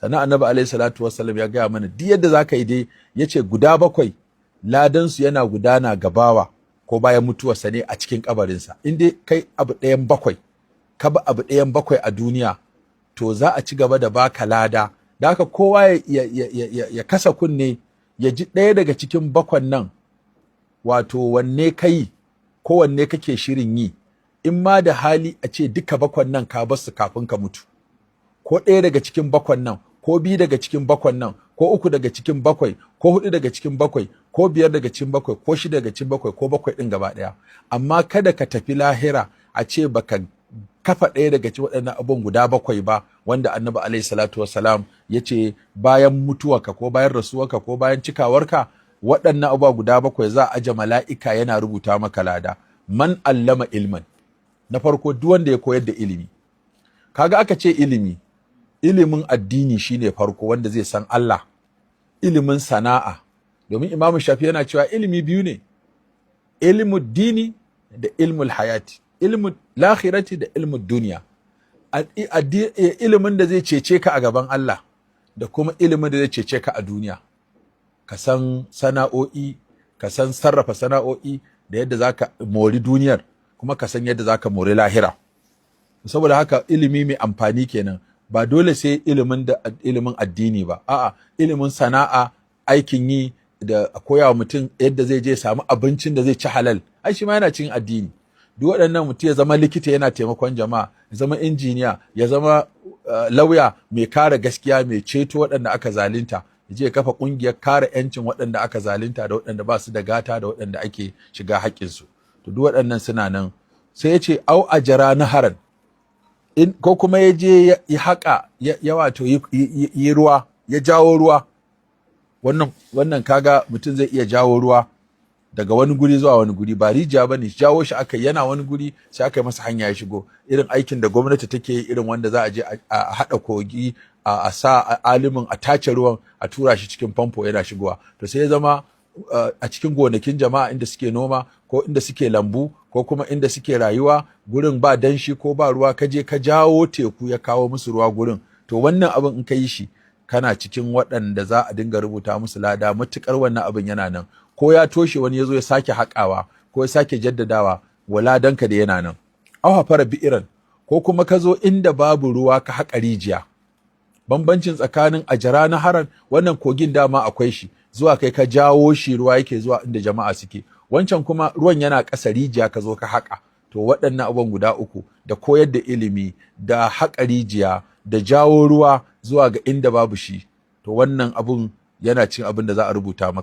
Sannan Annabi alaihi salatu wassalam ya gaya mana duk yadda zaka yi dai, yace guda 7 ladan su yana gudana gabawa ko bayan mutuwarsa ne a cikin kabarinsa. In dai kai abu ɗayan 7, ka bi abu ɗayan 7 a duniya, to za a ci gaba da baka lada. Da haka kowa ya kasa kunne ya ji ɗaya daga cikin 7 nan, wato wanne kai ko wanne kake shirin yi. In ma da hali a ce duka 7 nan ka bar su kafin ka mutu, ko ɗaya daga cikin 7 nan, ko 2 daga cikin 7 nan, ko 3 daga cikin 7, ko 4 daga cikin 7, ko 5 daga cikin 7, ko 6 daga cikin 7, ko 7 ɗin gaba ɗaya. Amma kada ka tafi lahira a ce baka kafa ɗaya daga cikin waɗannan abubuwan guda 7 ba, wanda Annabi alaihi salatu wassalam ya ce bayan mutuwarka ko bayan rasuwarka ko bayan cikawarka, waɗannan abubuwa guda 7 za a aje mala'ika yana rubuta maka lada. Man allama ilman, na farko duk wanda ya koyar da ilimi. Kaga aka ce ilimi, ilimin addini shine farko wanda zai san Allah, ilimin sana'a, domin Imamu Shafi yana cewa ilimi 2 ne, ilmu dini da ilmul hayati, ilmu lakhirati da ilmu duniya. Ilimin da zai cece ka a gaban Allah da kuma ilimin da zai cece ka a duniya. Ka san sana'o'i, ka san sarrafa sana'o'i da yadda zaka mori duniyar, kuma ka san yadda zaka mori lahira. Saboda haka ilimi mai amfani kenan, ba dole sai ilimin da ilimin addini ba, a'a, ilimin sana'a, aikin yi, da koya wa mutum yadda zai je samu abincin da zai ci halal, ai shi ma yana cin addini. Duk waɗannan, mutum ya zama likita yana taimakon jama'a, ya zama injiniya, ya zama lauya mai kare gaskiya, mai ceto waɗanda aka zalunta, ya je ya kafa ƙungiyar kare 'yancin waɗanda aka zalunta da waɗanda ba su da gata da waɗanda ake shiga haƙƙinsu. To duk waɗannan suna nan. Sai ya ce au ajara naharan, in ko kuma ya je ya haƙa ya wato yi ruwa, ya jawo ruwa. Wannan kaga mutum zai iya jawo ruwa daga wani guri zuwa wani guri, ba rijiya ba ne, jawo shi aka, yana wani guri sai aka yi masa hanya ya shigo. Irin aikin da gwamnati take yi, irin wanda za a je a haɗa kogi, a sa alimin a tace ruwan, a tura shi cikin famfo yana shigowa. To sai ya zama a cikin gonakin jama'a inda suke noma ko inda suke lambu ko kuma inda suke rayuwa, gurin ba danshi ko ba ruwa, ka je ka jawo teku ya kawo musu ruwa gurin. To wannan abin in ka yi shi, kana cikin waɗanda za a dinga rubuta musu lada matuƙar wannan abin yana nan. Ko ya toshe, wani ya zo ya sake haƙawa ko ya sake jaddadawa, waladanka da yana nan. Aw hafara bi'iran, ko kuma ka zo inda babu ruwa ka haƙa rijiya. Bambancin tsakanin ajara naharan, wannan kogin dama akwai shi, zuwa kai ka jawo shi, ruwa yake zuwa inda jama'a suke. Wancan kuma ruwan yana ƙasa, rijiya ka zo ka haƙa. To waɗannan abubuwan guda 3, da koyar da ilimi, da haƙa rijiya, da jawo ruwa zuwa ga inda babu shi, to wannan abun yana cin abin da za a rubuta maka.